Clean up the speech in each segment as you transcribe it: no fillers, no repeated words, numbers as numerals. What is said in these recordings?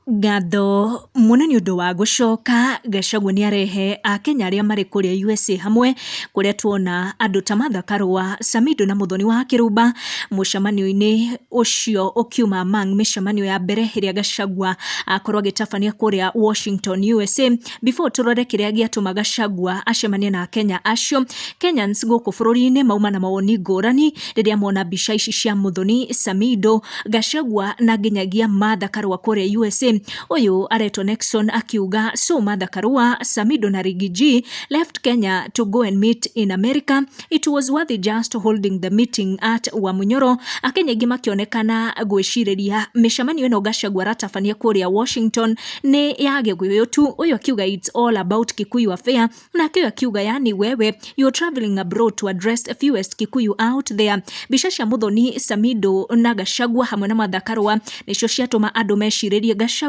Ngatho mũno nĩ ũndũ wa gũcoka. Gachagua nĩ arehe akenya arĩa marĩ kũrĩa USA hamwe, kũrĩa tuona andũ ta Martha Karua, Samido na Muthoni wa Kĩrumba mũcemanio-inĩ ũcio ũkiuma among mĩcemanio ya mbere ĩrĩa Gachagua akorwo agĩtabania kũrĩa Washington, USA. Before tũrore kĩrĩa gĩatũma Gachagua acemanie na akenya acio, Kenyans gũkũ bũrũri-inĩ mauma na mawoni ngũrani rĩrĩa mona mbica ici cia Muthoni, Samido, Gachagua na nginyagia Martha Karua kũrĩa USA. Ũyũ aretwo Nexon akiuga, "So Martha Karua, Samido na Riggy G left Kenya to go and meet in America. It was worth just holding the meeting at Wamunyoro." Akenya aingĩ makĩonekana gwĩcirĩria mĩcemanio ĩno Gachagua aratabania kũrĩa Washington nĩ ya Gĩkũyũ tu. Ũyũ akiuga, "It's all about Kikuyu affair." Nake ũyũ akiuga, "Yani wewe, you're traveling abroad to address fewest Kikuyu out there." Mbica cia Muthoni, Samido na Gachagua hamwe na Martha Karua nĩcio ciatũma andũ mecirĩrie Gachagua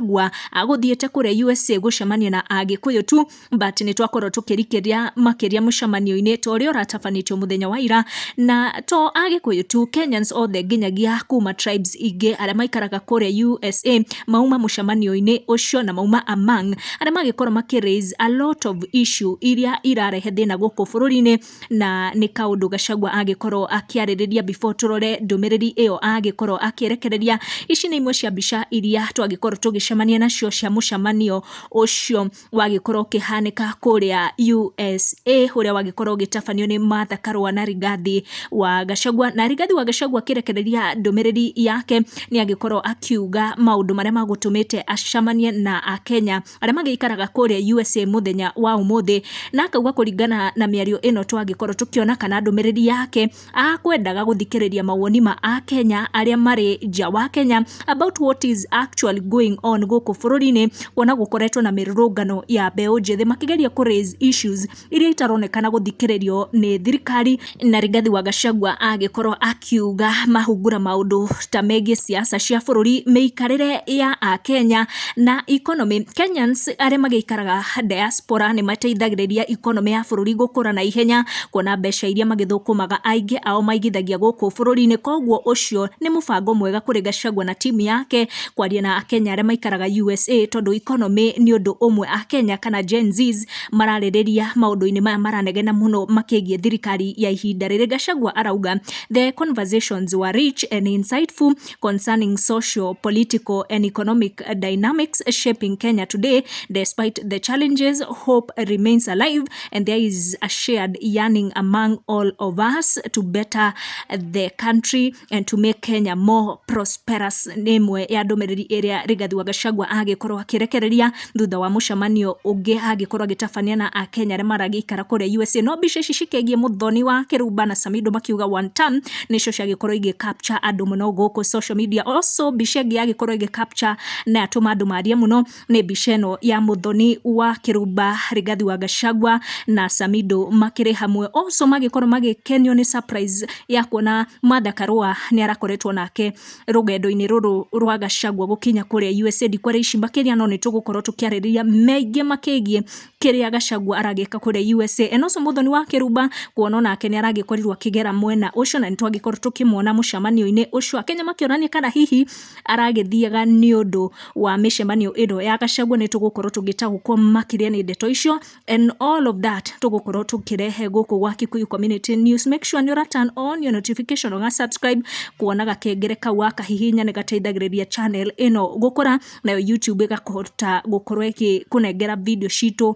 agũthiĩte kũrĩa USA gũcemania na Agĩkũyũ tu, but nĩ twakorwo tũkĩrikĩria makĩria mũcemanio-inĩ ta ũrĩa ũratabanĩtio mũthenya wa ira, na to Agĩkũyũ tu, Kenyans othe nginyagia kuma tribes ingĩ arĩa maikaraga kũrĩa USA mauma mũcemanio-inĩ ũcio, na mauma among arĩa magĩkorwo makĩ raise a lot of issue iria irarehe thĩna gũkũ bũrũri-inĩ, na nĩ kaũndũ Gachagua agĩkorwo akĩarĩrĩria. Before tũrore ndũmĩrĩri ĩyo agĩkorwo akĩrekereria, ici nĩ imwe cia mbica iria twagĩkorwo tũgĩcemania nacio cia mũcemanio ũcio wagĩkorwo ũkĩhanĩka kũrĩa USA, ũrĩa wagĩkorwo ũgĩtabanio nĩ Martha Karua na Rigathi wa Gachagua. Na Rigathi wa Gachagua akĩrekereria ndũmĩrĩri yake nĩ agĩkorwo akiuga maũndũ marĩa magũtũmĩte acemanie na akenya arĩa magĩikaraga kũrĩa USA mũthenya wa ũmũthĩ, na akauga kũringana na mĩario ĩno twagĩkorwo tũkĩona kana ndũmĩrĩri yake, akwendaga gũthikĩrĩria mawoni ma akenya arĩa marĩ nja wa Kenya about what is actually going on gũkũ bũrũri-inĩ, kuona gũkoretwo na mĩrũrũngano ya mbeũ njĩthĩ makĩgeria kũ raise issues iria itaronekana gũthikĩrĩrio nĩ thirikari. Na Rigathi wa Gachagua agĩkorwo akiuga mahungura maũndũ ta megiĩ siasa cia bũrũri, mĩikarĩre ya akenya na economy. Kenyans arĩa magĩikaraga diaspora nĩ mateithagĩrĩria economy ya bũrũri gũkũra na ihenya, kuona mbeca iria magĩthũkũmaga aingĩ ao maigithagia gũkũ bũrũri-inĩ. Koguo ũcio nĩ mũbango mwega kũrĩ Gachagua na timu yake kwaria na akenya arĩa maikaraga USA, tondũ economy nĩ ũndũ ũmwe akenya kana Gen Zs mararĩrĩria maũndũ-inĩ maya maranegena mũno makĩgiĩ thirikari ya ihinda rĩrĩ. Gachagua arauga the conversations were rich and insightful concerning social, political and economic dynamics shaping Kenya today. Despite the challenges, hope remains alive and there is a shared yearning among all of us to better the country and to make Kenya more prosperous. Nĩ ĩmwe ya ndũmĩrĩri ĩrĩa Rigathi wa Gachagua agĩkorwo akĩrekereria thutha wa mũcemanio ũngĩ agĩkorwo agĩtabania na akenya arĩa maragĩikara kũrĩa USA. No mbica ici cikĩgiĩ Muthoni wa Kĩrumba na Samido makiuga "one term" nĩcio ciagĩkorwo igĩ capture andũ mũno gũkũ social media. Also, mbica ĩngĩ yagĩkorwo ĩgĩ capture na yatũma andũ marie mũno nĩ mbica ĩno ya Muthoni wa Kĩrumba, Rigathi wa Gachagua na Samido makĩrĩ hamwe. Also magĩkorwo magĩkenio nĩ surprise ya kuona Martha Karua nĩ arakoretwo nake rũgendo-inĩ rũrũ rwa Gachagua gũkinya kũrĩa USA. Ndikwaria ici makĩria, no nĩ tũgũkorwo tũkĩarĩrĩria maingĩ makĩgiĩ kĩrĩa Gachagua aragĩka kũrĩa USA, and also Muthoni wa Kĩrumba kuona onake nĩ aragĩkorirwo akĩgera mwena ũcio, na nĩ twagĩkorwo tũkĩmuona mũcemanio-inĩ ũcio. Akenya makĩonania kana hihi aragĩthiaga nĩ ũndũ wa mĩcemanio ĩno ya Gachagua. Nĩ tũgũkorwo tũgĩtaũkwo makĩria nĩ ndeto icio, and all of that tũgũkorwo tũkĩrehe gũkũ gwa Kikuyu Community News. Make sure nĩ ũra turn on your notification, ũga subscribe, kuona gakengere kau wakahihinya nĩ gateithagĩrĩria channel ĩno gũkũra, nayo YouTube ĩgakũhota gũkorwo ĩgĩkũnengera video citũ.